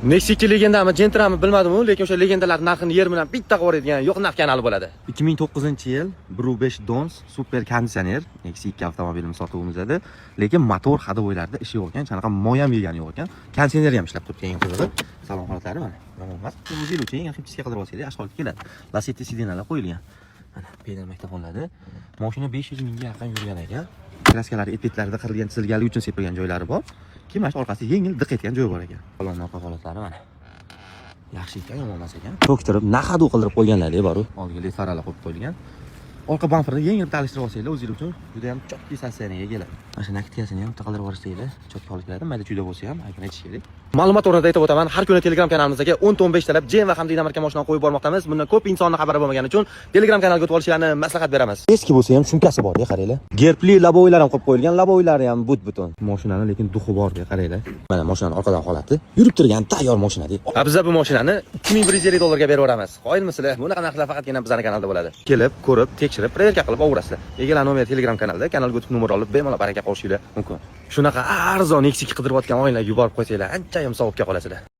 Nexia 2 legendami, Gentrami bilmadim-u, lekin o'sha legendalar narxini yer bilan bitta qilib yuboradigan yo'q narx kanali bo'ladi. 2009-yil 1.5 Dons super konditsioner Nexia 2 avtomobilimiz sotuvimizda, lekin motor ходовой larda ishi yo'q ekan, qanaqa moy ham yegani yo'q ekan. Konditsioner ham ishlab turibdi, eng qizig'i. Salon holatlari mana. Yomon emas. O'zingiz uchun eng химчистка qildirib olsangiz, yaxshi holatga keladi. Lasetti сиденья lar qo'yilgan. Mana pedal magnitofonlari. Mashina 500 mingga yaqin yurgan ekan. Краска lari etbetlarida qirilgan, chizilganligi uchun sepilgan joylari bor. Keyin mana shu orqasida yengil diq etgan joyi bor ekan. Salonning orqa holatlari mana. Yaxshi ekan, yomon emas ekan. To'ktirib, на ходу qildirib qo'yganlar bor-u. Oldiga led faralar qo'yib qo'yilgan. Orqa bamperni yengil bitta alishtirib olsanglar, o'zingiz uchun juda ham чёткий состояние ga keladi. Mana shu накидка sini ham bitta qildirib yuborsanglar, чёткий holatga keladi. Mayda chuyda bo'lsa ham aybini aytish kerak. Ma'lumot o'rnida aytib o'taman, har kuni Telegram kanalimizdagi 10-15 talab BMW hamda иномарка mashinani qo'yib bormoqdamiz. Bundan ko'p insonni xabari bo'lmagani uchun Telegram kanalga o'tib olishlarini maslahat beramiz. Eski bo'lsa ham sumkasi bor, qaranglar. Gerbli лобовой lar ham qo'yib qo'yilgan, лобовой lari ham but-butun. Mashinani lekin дух i bor, qaranglar. Mana mashinani orqadan holati. Yurib turgan tayyor mashina deb. Ha, biza bu mashinani 2150 dollarga berib yuboramiz. Qoyilmisizlar? Bunaqa narxlar faqatgina bizning kanalda bo'ladi. Kelib, ko'rib, tekshirib, проверка qilib olaverasizlar. Egalar nomeri Telegram kanalda, kanalga o'tib nomer olib bemalol baraka qolishinglar mumkin. Shunaqa arzon Nexia qidirayotgan oilalarga yuborib qo'ysanglar, ancha ham savobga qolasizlar.